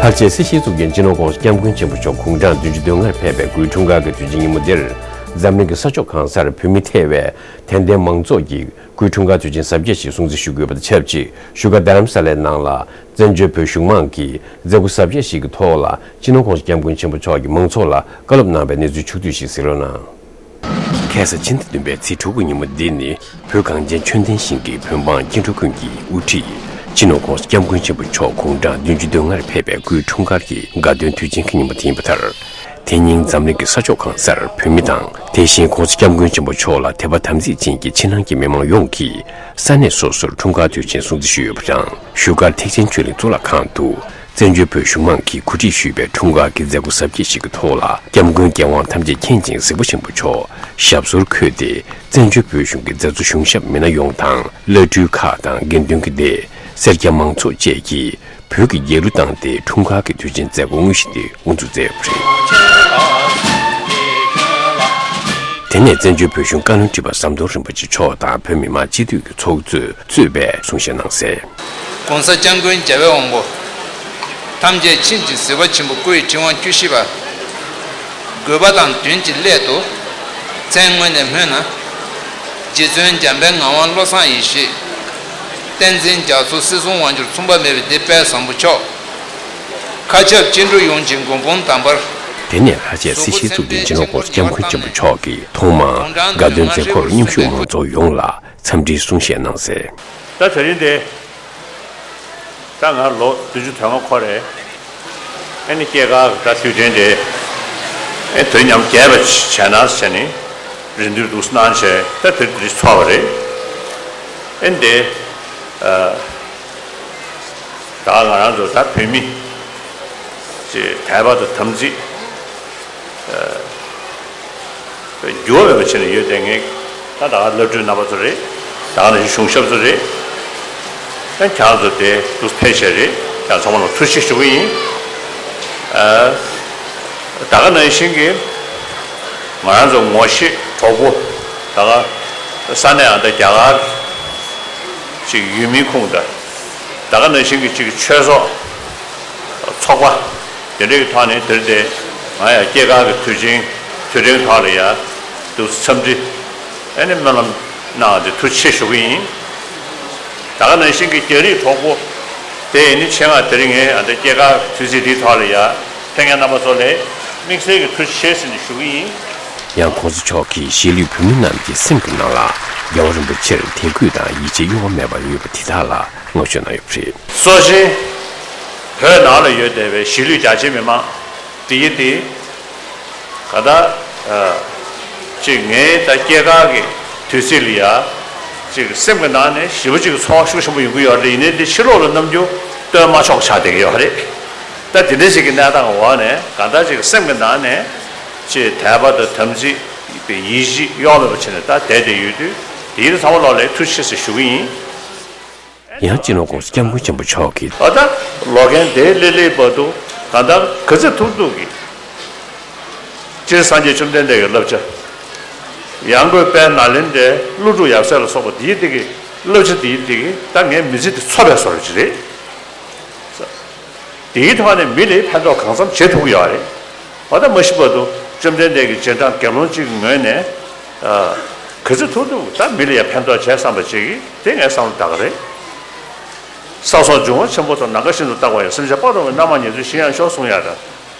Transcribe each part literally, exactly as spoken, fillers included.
ལྷར་བཅས་སེར་བྱེས་གཙུག་རྒྱན་སྤྱི་ནོར་༸གོང་ས་༸སྐྱབས་མགོན་ཆེན་པོ་མཆོག་དགུང་གྲངས་བདུན་ཅུ་དོན་ལྔར་ཕེབས་པའི་སྐུའི་འཁྲུངས་སྐར་གྱི་དུས་ཆེན་ཉིན་མོ་འདིར། འཛམ་གླིང་གི་ས་ཕྱོགས་གང་སར་བོད་མི་ཐེ་བའི་དད་ལྡན་མང་ཚོགས་ཀྱིས་སྐུའི་འཁྲུངས་སྐར་དུས་ཆེན་གཟབ་རྒྱས་ཤིག་སྲུང་བརྩི་ཞུ་དགོས་པ་དང་ཆབས་ཅིག་བཞུགས་སྒར་རྡ་རམ་ས་ལའི་ནང་ལ། བཙན་བྱོལ་བོད་གཞུང་མང་གིས་མཛད་སྒོ་གཟབ་རྒྱས་ཤིག་གི་ཐོག་ལ་སྤྱི་ནོར་༸གོང་ས་༸སྐྱབས་མགོན་ཆེན་པོ་མཆོག་གིས་མང་ཚོགས་ལ་བཀའ་སློབ་གནང་བའི་གནས་ཚུལ་ཕྱོགས་བསྡུས་ཤིག་གཟིགས་རོགས་གནང་། ཁ་སང་ཕྱི་ཟླ་བདུན་པའི་ཚེས་དྲུག་གི་ཉིན་མོ་འདི་ནི་བོད་གངས་ཅན་ཆོས་ལྡན་ཞིང་གི་བོད་འབངས་སྐྱེ་འགྲོ་ཀུན་གྱིས་དབུ་ཁྲིད་སྤྱི་ནོར་༸གོང་ས་༸སྐྱབས་མགོན་ཆེན་པོ་མཆོག་དགུང་གྲངས་བདུན་ཅུ་དོན་ལྔར་ཕེབས་པའི་སྐུའི་འཁྲུངས་སྐར་གྱི་དགའ་སྟོན་དུས་ཆེན་གྱི་ཉིན་མོ་དེ་ཡིན་པ་ལྟར། དེ་ཉིན་འཛམ་གླིང་གི་ས་ཕྱོགས་གང་སར་བོད་མི་དང་། དེ་བཞིན་༸གོང་ས་༸སྐྱབས་མགོན་ཆེན་པོ་མཆོག་ལ་དད་པ་དམ་ཚིག་ཅན་གྱི་ཕྱི་ནང་གི་མི་མང་ཡོངས་ཀྱིས་ས་གནས་སོ་སོར་འཁྲུངས་སྐར་དུས་ཆེན་སྲུང་བརྩི་ཞུས་ཡོད་པ་དང་། བཞུགས་སྒར་ཐེག་ཆེན་ཆོས་གླིང་གཙུག་ལག་ཁང་དུ། བཙན་བྱོལ་བོད་གཞུང་མང་གིས་གོ་སྒྲིག་ཞུས་པའི་འཁྲུངས་སྐར་གྱི་མཛད་སྒོ་གཟབ་རྒྱས་ཤིག་གི་ཐོག་ལ། སྐྱབས་མགོན་རྒྱལ་དབང་ཐམས་ཅད་མཁྱེན་ཅིང་གཟིགས་པ་ཆེན་པོ་མཆོག་ཞབས་སོར་འཁོད་དེ། བཙན་བྱོལ་བོད་གཞུང་གི་མཛད་གཙོ་གཞུང་ཞབས་མི་སྣ་ཡོངས་དང་། བླ་སྤྲུལ་ཁག་དང་དགེ་འདུན་གྱི་སྡེ། སེར་སྐྱ་མང་ཚོགས་བཅས་ཀྱིས་བོད་ཀྱི་རྒྱལ་གླུ་བཏང་སྟེ། འཁྲུངས་སྐར་གྱི་དུས་ཆེན་མཛད་སྒོ་དངོས་གཞི་དེ་དབུ་འཛུགས་མཛད་ཡོད་པ་རེད། དེ་ནས་བཙན་བྱོལ་བོད་གཞུང་བཀའ་བློན་ཁྲི་པ་ཟམ་གདོང་རིན་པོ་ཆེ་མཆོག་དང་བོད་མི་མང་སྤྱི་འཐུས་ཀྱི་ཚོགས་གཙོས་གཙོས་པས་གསུང་བཤད་གནང་གསལ། ༸གོང་ས་༸སྐྱབས་མགོན་རྒྱལ་བའི་དབང་པོ་ཐམས་ཅད་མཁྱེན་ཅིང་གཟིགས་པ་ཆེན་པོ་སྐུ་ཡི་ཕྲེང་བ་བཅུ་བཞི་པ། དགོས་པ་དང་དོན་གྱི་སླད་དུ། མཚན་སྔོན་ནས་སྨོས་ན། རྗེ་བཙུན་འཇམ་དཔལ་ངག་དབང་བློ་བཟང་ཡེ་ཤེས། བསྟན་འཛིན་རྒྱ་མཚོ་སྲིད་གསུམ་དབང་སྒྱུར་མཚུངས་པ་མེད་པའི་སྡེ་དཔལ་བཟང་པོ་མཆོག། མཁའ་ཁྱབ་སྐྱེ་འགྲོ་ཡོངས་ཀྱི་མགོན་དཔུང་དམ་པར། དེ་ནས་ལྷར་བཅས་སེར་བྱེས་གཙུག་རྒྱན་སྤྱི་ནོར་༸གོང་ས་༸སྐྱབས་མགོན་ཆེན་པོ་མཆོག་གིས་ཐོག་མར་དགའ་སྟོན་མཛད་སྒོར་མཉམ་ཞུགས་མང་ཚོགས་ཡོངས་ལ་འཚམས་འདྲིའི་གསུང་བཤད་གནང་གསལ། ད་དེ་རིང་འདི། ད་ང་ལོ་བདུན་ཅུ་དོན་ལྔ་འཁོར་རེད། ཨེ་ནི་སྐྱེས་སྐར་གྱི་ད་དུས་དྲན་དེ། ཨེ་དུས་མཉམ་རྒྱས་པ་བྱས་ན་ཟེར་ནས་རེ་འདུན་འདུག་གནང་བྱས་ད་དེ་དུས་ཚོགས་པ་རེད། ཨེ་འདི། ཨ། ད་ང་རང་ཚོ་ད་བོད་མི་ཅེས་དད་པ་དང་དམ་ཚིག་འགྱུར་བ་མེད་པ་བྱས་ནས་ཡོད་དེ། ངས་ད་ད་ག་བླ་སྤྲུལ་རྣམ་པ་ཚོ་རེད། ད་ག་ནང་བཞིན་གཞུང་ཞབས་ཚོ་རེད། ཡང་ཁྱེད་རང་ཚོ་དེ་དུས་ཕལ་ཆེར་རེད། ཡང་ཚང་མ་ལ་ཐུགས་རྗེ་ཆེ་ཞུ་གི་ཡིན། ཨ། ད་ག་ནང་བཞིན་གྱི་ང་རང་ཚོ་ངོ་ཤེས་གྲོགས་པོ་ད་ག་ས་གནས་ཨ་ད་རྒྱ་གར་ཅིག་ཡུལ་མིའི་ཁོངས་ད་ད་ག་ནང་བཞིན་གྱི་ཅིག་ཆོས་ཚོགས་ཚོགས་པ། དེ་འདྲའི་ཐོག་ནས་དེར་དེ་ང་ཡང་སྐྱེས་སྐར་གྱི་དུས་ཆེན་དུས་དྲན་ཐོག་ལ་ཡ་དུ་འཚམས་འདྲི་ཨ་ནི་སྨོན་ལམ་གནང་སྟེ་ཐུགས་རྗེ་ཆེ་ཞུ་གི་ཡིན། ད་ག་ནང་བཞིན་གྱི་རྒྱ་རིགས་གྲོགས་པོ་དེ་ཡིན་ནི་ཆེད་མངགས་དེ་རིང་ངས་ཨ་འདྲ་སྐྱེས་སྐར་དུས་ཚིགས་འདིའི་ཐོག་ལ་ཡ་ཕེབས་མཁན་རྣམ་པ་ཚོ་ལ་དམིགས་བསལ་གྱི་ཐུགས་རྗེ་ཆེ་ཟེར་ནས་ཞུ་གི་ཡིན། ཡང་༸གོང་ས་མཆོག་གིས་གཞིས་ལུས་བོད་མི་རྣམས་ཀྱི་སེམས་ཀྱི་ནང་ལ་རྒྱལ་བ་རིན་པོ་ཆེར་དད་གུས་དང་ཡིད་ཆེས་གཡོ་བ་མེད་པར་ཡོད་པ་དེ་དག་ལ་བསྔགས་བརྗོད་གནང་ཡོད་པ་རེད། སྲོག་ཤིང་བོད་ནང་ལ་ཡོད་བསྡད་པའི་གཞིས་ལུས་རྒྱ་ཆེའི་མི་མང་དེ་ཡི་དེ་ག་ད་ཅིག་ངའི་ད་སྐྱེས་སྐར་གྱི་དུས་ཚིགས་ལ་ཡ་ཅིག་སེམས་ཀྱི་ནང་ནས་ཞེ་པོ་ཅིག་ཚོར་བ་ཤུགས་ཆེན་པོ་ཡོང་གི་ཡོད་རེད། ཡིན་ནའི་དེ་ཕྱི་ལོགས་ལ་རྣམ་འགྱུར་སྟོན་མ་ཆོག་ཆགས་བསྡད་ཀྱི་ཡོད་རེད། ད་དེ་འདྲ་ཞིག་གི་གནས་སྟངས་འོག་ནས་གང་ལྟར་ཅིག་སེམས་ཀྱི་ནང་ནས་ཅིག་དད་པ་དང་དམ་ཚིག་པའི་ཡིད་ཆེས་གཡོ་མེད་པ་བྱས་ནས་ད་བསྡད་བསྡད་ཡོད་དུས་དེའི་ཚང་མ་ལོག་ལ་ཐུགས་རྗེ་ཆེ་ཞུ་གི་ཡིན། ཡང་སྤྱི་ནོར་༸གོང་ས་༸སྐྱབས་མགོན་ཆེན་པོ་མཆོག་གིས། ཨ་ད་ལོ་རྒན་དེ་ལི་ལི་བར་དུ་གང་ལྟར་ག་ཚོད་ཐུབ་ཐུབ་ཀྱིས་སྤྱིར་སངས་རྒྱས་བཅོམ་ལྡན་འདས་ཀྱི་བསླབ་བྱ། ཡང་སྒོས་དཔལ་ནཱ་ལེནྡྲའི་ཀླུ་སྒྲུབ་ཡབ་སྲས་ལ་སོགས་པ་འདིའི་སྟེང་གི་བསླབ་བྱ་འདིའི་སྟེང་གི་ད་ངའི་མི་ཚེ་འདི་འཚོ་བའི་བཟོ་འདྲ་ཅིག་རེད། དེའི་ཐོག་ནས་མི་ལ་ཕན་ཐོགས་གང་འཚམ་བྱེད་ཐུབ་ཀྱི་ཡོད་རེད། འོ་ད་མ་ཤི་བར་དུ་བཅོམ་ལྡན་འདས་ཀྱི་རྗེས་འབྲང་དགེ་སློང་གཅིག་གི་ངོས་ནས་ཨ་ག་ཚོད་ཐུབ་ཐུབ་ད་མི་ལ་ཡང་ཕན་ཐོགས་བྱས་བསམ་པ་ཅིག་གིས་དེ་ངའི་བསམ་བློ་ད་ག་རེད། ས་སོགས་འབྱུང་བ་ཆེན་པོ་ཚོ་ནམ་མཁའ་བཞིན་དུ་རྟག་པར་ཡང་། སེམས་ཅན་དཔག་ཏུ་མེད་རྣམ་མང་ཉེར་འཚོའི་ཞིང་ཡང་ཤོག་གསུངས་ཡ་འདྲ།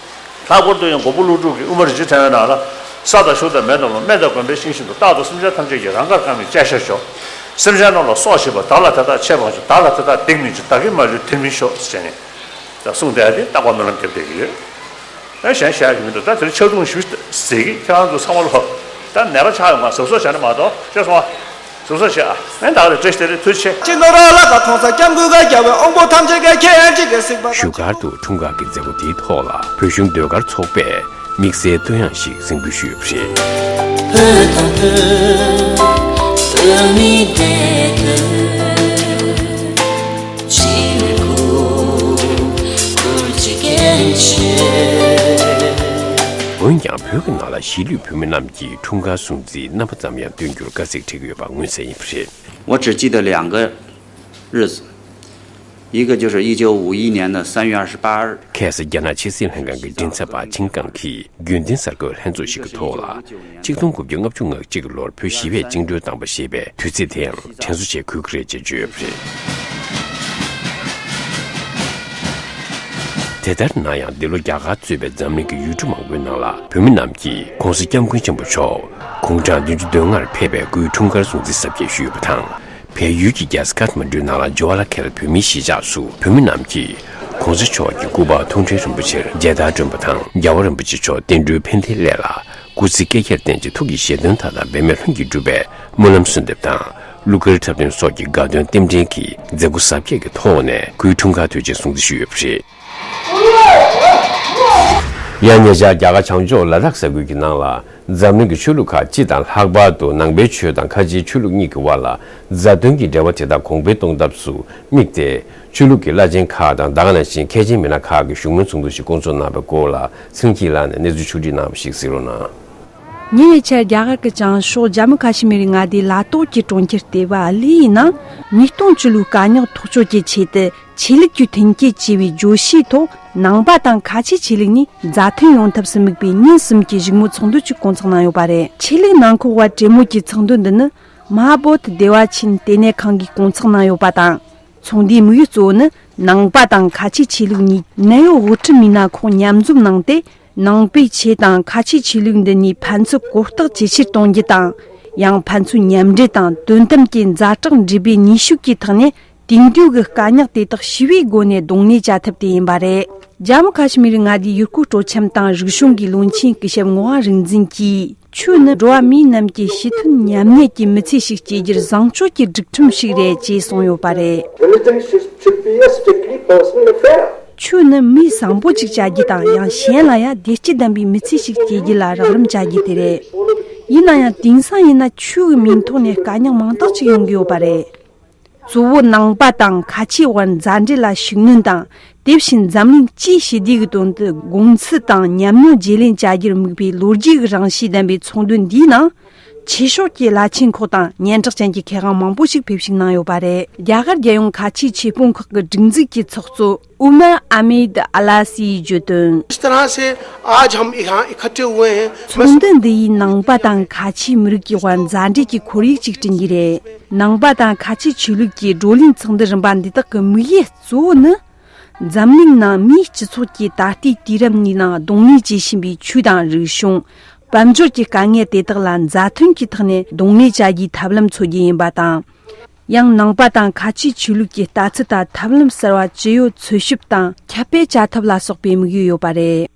ལྷག་པར་དུ་ཡང་མགོན་པོ་ཀླུ་སྒྲུབ་ཀྱིས་དབུ་མ་རིན་ཆེན་ཕྲེང་བའི་ནང་ལ། ས་དང་ཆུ་དང་མེ་དང་རླུང་། སྨན་དང་དགོན་པའི་ཤིང་བཞིན་དུ། རྟག་ཏུ་སེམས་ཅན་ཐམས་ཅད་ཀྱི་རང་དགར་བཀའ་དྲིན་བསྐྱང་ཕྱིར་ཤོག། སེམས་ཅན་རྣམས་ལ་སྲོག་བྱིན་པ། བདག་ལ་དེ་དག་ཆེས་ཕངས་ཤིང་། བདག་ལ་དེ་དག་སྡིག་མི་འཇུག། བདག་གིས་མ་ལུས་དེར་མི་ཤོག་ཟེར་ནས་ད་གསུངས་བསྡད་དེ་རྟག་པར་སྨོན་ལམ་བརྒྱབ་བསྡད་ཀྱི་ཡོད། ཨ་གཞན་བཤད་ཡག་གི་མི་འདུག་ད་དེར་ཕྱག་རྡུང་ཞུ་ཟེར་གི། ཁྱེད་རང་ཚོ་ཚང་མ་ལོ་ད་ནད་པ་ཆགས་ཡོང་ག་གཟབ་གཟབ་བྱས་ན་མ་གཏོགས། ཤེས་སོང་ཨ། གཟབ་གཟབ་བྱས་ཨ། ཨེ་ད་ག་རེ་བཀྲ་ཤིས་བདེ་ལེགས། ཐུགས་རྗེ་ཆེ། སྤྱི་ནོར་ཨ་ལགས་དང་༸གོང་ས་༸སྐྱབས་མགོན་ཁ་རྒྱལ་བའི་དབང་པོ་ཐམས་ཅད་ཀྱིས་ཁྱེད་ཡང་གཅིག་གི་གཟིགས་པ། བཞུགས་སྒར་དུ་འཁྲུངས་སྐར་གྱི་མཛད་སྒོ་དེའི་ཐོག་ལ་བོད་གཞུང་ཟློས་གར་ཚོགས་པས་དམིགས་བསལ་བསྟོད་དབྱངས་ཤིག་གཟིགས་འབུལ་ཞུས་ཡོད་པ་རེད། བོད་དང་བོད། བོད་མིའི་བདེ་དོན། འོན་ཀྱང་བོད་ཀྱི་ནང་ལ་གཞིས་ལུས་བོད་མི་རྣམས་ཀྱིས་འཁྲུངས་སྐར་སྲུང་བརྩིའི་རྣམ་པ་ཙམ་ཡང་སྟོན་རྒྱུར་དཀའ་ཚེགས་འཕྲད་ཀྱི་ཡོད་པ་མངོན་གསལ་ཡིན་པ་རེད། 我只记得两个日子，一个就是一九五一年的三月二十八日。 ཁ་སང་རྒྱ་ནག་ཕྱི་སྲིད་ལྷན་ཁང་གི་མགྲིན་ཚབ་པ་ཆིང་ཀང་གིས་རྒྱུན་ལྡན་གསར་འགོད་ལྷན་ཚོགས་ཤིག་གི་ཐོག་ལ། ཆིག་སྟོང་དགུ་བརྒྱ་ལྔ་བཅུ་ང་གཅིག་ལོར་བོད་ཞི་བས་བཅིངས་འགྲོལ་བཏང་པ་ཞེས་པའི་དུས་ཚིགས་དེའང་དྲན་གསོ་བྱེད་དགོས་ཀྱི་རེད་ཅེས་བརྗོད་ཡོད་པ་རེད། དེ་ལྟར་ན་ཡང་འདི་ལོ་རྒྱ་གར་གཙོས་པའི་འཛམ་གླིང་གི་ཡུལ་གྲུ་མང་པོའི་ནང་ལ་བོད་མི་རྣམས་ཀྱིས་༸གོང་ས་༸སྐྱབས་མགོན་ཆེན་པོ་མཆོག་དགུང་གྲངས་བདུན་ཅུ་དོན་ལྔར་ཕེབས་པའི་སྐུའི་འཁྲུངས་སྐར་སྲུང་བརྩི་གཟབ་རྒྱས་ཞུས་ཡོད་པ་དང་། བལ་ཡུལ་གྱི་རྒྱལ་ས་ཁ་ཐ་མན་ཌུའི་ནང་ལ་ཇ་ཝ་ལ་ཁེལ་བོད་མིའི་གཞིས་ཆགས་སུ་བོད་མི་རྣམས་ཀྱིས་༸གོང་ས་མཆོག་གི་སྐུ་པར་མཐོང་སྤྲིན་རིན་པོ་ཆེར་མཇལ་དར་སྒྲོན་པ་དང་། རྒྱལ་བ་རིན་པོ་ཆེ་མཆོག་བསྟན་འགྲོའི་ཕན་བདེའི་སླད་ལ་སྐུ་ཚེ་བསྐལ་བརྒྱར་བརྟན་ཅིང་ཐུགས་ཀྱི་བཞེད་དོན་མཐའ་དག་འབད་མེད་ལྷུན་གྱིས་འགྲུབ་པའི་སྨོན་ལམ་གསོལ་འདེབས་དང་། གླུ་གར་འཁྲབ་སྟོན་སོགས་ཀྱི་དགའ་སྟོན་རྟེན་འབྲེལ་གྱིས་མཛད་སྒོ་གཟབ་རྒྱས་ཀྱི་ཐོག་ནས་སྐུའི་འཁྲུངས་སྐར་དུས་ཆེན་སྲུང་བརྩི་ཞུས་ཡོད་པ་རེད། ཡང་ཉེ་ཆར་རྒྱ་གར་བྱང་ཕྱོགས་ལ་དྭགས་ས་ཁུལ་གྱི་ནང་ལ་འཛམ་གླིང་གི་ཆོས་ལུགས་ཁག་སྤྱི་དང་ལྷག་པར་དུ་ནང་པའི་ཆོས་དང་ཁ་ཆེའི་ཆོས་ལུགས་གཉིས་ཀྱི་དབར་ལ་མཛའ་མཐུན་གྱི་འབྲེལ་བ་དེ་དག་གོང་འཕེལ་གཏོང་ཐབས་སུ་དམིགས་ཏེ། ཆོས་ལུགས་ཀྱི་བླ་ཆེན་ཁག་དང་ད་ག་ནང་བཞིན་མཁས་ཆེན་མི་སྣ་ཁག་གིས་བཞུགས་མོལ་ཚོགས་འདུ་ཞིག་བསྐོང་ཚོགས་གནང་བའི་སྐོར་ལ་ཚེ་རིང་སྐྱིད་ལགས་ནས་གནས་ཚུལ་ཕྱོགས་སྒྲིག་གནང་བ་ཞིག་གཟིགས་རོགས་གནང་། ཉེ་བའི་ཆར་རྒྱ་གར་གྱི་བྱང་ཕྱོགས་ཇམ་མུ་ཁ་ཤི་མིར་མངའ་སྡེའི་ལ་དྭགས་ཀྱི་གྲོང་ཁྱེར་ལྟེ་བ་ལི་ཡི་ནང་ཉིས་སྟོང་ཆོས་ལུགས་དཀའ་རྙོག་ཐག་གཅོད་ཀྱི་ཆེད་དུ་ཆོས་ལུགས་ཀྱི་མཐུན་རྐྱེན་ཅེས་པའི་བརྗོད་གཞིའི་ཐོག་ནང་པ་དང་ཁ་ཆེ་ཆོས་ལུགས་གཉིས་མཛའ་མཐུན་ཡོང་ཐབས་སུ་དམིགས་པའི་ཉིན་གསུམ་གྱི་བཞུགས་མོལ་ཚོགས་འདུ་ཅིག་བསྐོང་ཚོགས་གནང་ཡོད་པ་རེད། ཆོས་ལུགས་ནང་ཁོག་དབར་གྲོས་མོལ་གྱི་ཚོགས་འདུ་འདི་ནི་མ་ཧཱ་བོ་དྷི་བདེ་བ་ཆེན་ལྟེ་གནས་ཁང་གིས་བསྐོང་ཚོགས་གནང་ཡོད་པ་དང་། ཚོགས་འདུའི་དམིགས་ཡུལ་གཙོ་བོ་ནི་ནང་པ་དང་ཁ་ཆེ་ཆོས་ལུགས་གཉིས་ནད་གཡོག་དབུ་ཁྲིད་མི་སྣ་ཁོག་མཉམ་འཛོམས་གནང་སྟེ། ནང་པའི་ཆོས་དང་ཁ་ཆེ་ཆོས་ལུགས་འདི་གཉིས་ཕན་ཚུན་གོ་རྟོགས་ཇེ་ཆེར་གཏོང་རྒྱུ་དང་། ཡང་ཕན་ཚུན་མཉམ་འབྲེལ་དང་དོན་དམ་གྱི་ཛ་དྲག་འབྲེལ་བའི་ནུས་ཤུགས་ཀྱི་ཐོག་ནས་དེང་དུས་ཀྱི་དཀའ་རྙོག་དེ་དག་ཞི་བའི་སྒོ་ནས་གདོང་ལེན་བྱ་ཐབས་དེ་ཡིན་པ་རེད། ཇམ་མུ་ཁ་ཤི་མིར་མངའ་སྡེའི་ཡུལ་སྐོར་སྤྲོ་འཆམ་དང་རིག་གཞུང་གི་བློན་ཆེན་སྐུ་ཞབས་ངག་དབང་རིག་འཛིན་གྱིས། ཆོས་ནི་འགྲོ་བ་མིའི་རྣམས་ཀྱི་ཕྱི་མཐུན་མཉམ་གནས་ཀྱི་མི་ཚེ་ཞིག་སྐྱེལ་རྒྱུར་བཟང་སྤྱོད་ཀྱི་སྒྲིག་ཁྲིམས་ཤིག་རེད་ཅེས་གསུངས་ཡོད་པ་རེད། Religion should, should be a strictly personal affair. ཆོས་ནི་མིའི་བཟང་པོ་ཅིག་བྱ་རྒྱུ་དང་ཡང་གཞན་ལ་ཡང་བདེ་སྐྱིད་ལྡན་པའི་མི་ཚེ་ཞིག་སྐྱེལ་རྒྱུ་ལ་རག་ལམ་བྱ་རྒྱུ་དེ་རེད། ཡིན་ན་ཡང་དེང་སང་ཡིན་ན་ཆོས་ཀྱི་མིང་ཐོག་ནས་དཀའ་རྙོག་མང་དག་ཅིག་ཡོང་གི་ཡོད་པ་རེད། གཙོ་བོ་ནང་པ་དང་ཁ་ཆེའི་དབར་མཛའ་འབྲེལ་ལ་ཤུགས་སྣོན་དང་། དེ་བཞིན་འཛམ་གླིང་སྤྱིའི་ཞི་བདེ་གི་དོན་དུ་དགོངས་ཚུལ་དང་ཉམས་མྱོང་བརྗེ་ལེན་བྱ་རྒྱུར་དམིགས་པའི་ལོ་རྒྱུས་ཀྱི་རང་བཞིན་ལྡན་པའི་ཚོགས་འདུ་འདིའི་ནང་། ཆོས་ཕྱོགས་ཀྱི་བླ་ཆེན་ཁག་དང་སྙན་གྲགས་ཅན་གྱི་མཁས་དབང་མང་པོ་ཞིག་ཕེབས་ཞུགས་གནང་ཡོད་པ་རེད། རྒྱ་གར་རྒྱལ་ཡོངས་ཁ་ཆེའི་ཆོས་དཔོན་ཁག་གི་སྒྲིག་འཛུགས་ཀྱི་ཚོགས་གཙོ་ཨུ་མར་ཨ་མེད་ཨ་ལ་སིའི་བརྗོད་དོན། इस तरह से आज हम यहाँ इकट्ठे हुए हैं। ཚོགས་འདུ་འདི་ཡིས་ནང་པ་དང་ཁ་ཆེའི་མི་རིགས་ཀྱི་དབར་མཛའ་འབྲེལ་གྱི་ཁོར་ཡུག་ཅིག་བསྐྲུན་རྒྱུ་རེད། ནང་པ་དང་ཁ་ཆེའི་ཆོས་ལུགས་ཀྱི་བགྲོ་གླེང་ཚོགས་འདུ་རིམ་པ་འདི་དག་གི་དམིགས་ཡུལ་གཙོ་བོ་ནི། འཛམ་གླིང་ནང་མིའི་སྤྱི་ཚོགས་ཀྱི་ད་ལྟའི་དུས་རབས་འདིའི་ནང་གདོང་ལེན་བྱེད་བཞིན་པའི་ཆོས་དང་རིག་གཞུང་། དཔལ་འབྱོར་གྱི་དཀའ་ངལ་དེ་དག་ལ་མཛའ་མཐུན་གྱི་ཐོག་ནས་གདོང་ལེན་བྱ་རྒྱུའི་ཐབས་ལམ་འཚོལ་རྒྱུ་ཡིན་པ་དང་། ཡང་ནང་པ་དང་ཁ་ཆེའི་ཆོས་ལུགས་ཀྱི་ལྟ་ཚུལ་དང་ཐབས་ལམ་གསར་བ་ཇི་ཡོད་འཚོལ་ཞིབ་དང་ཁྱབ་སྤེལ་བྱ་ཐབས་ལ་སོགས་པའི་དམིགས་ཡུལ་ཡོད་པ་རེད།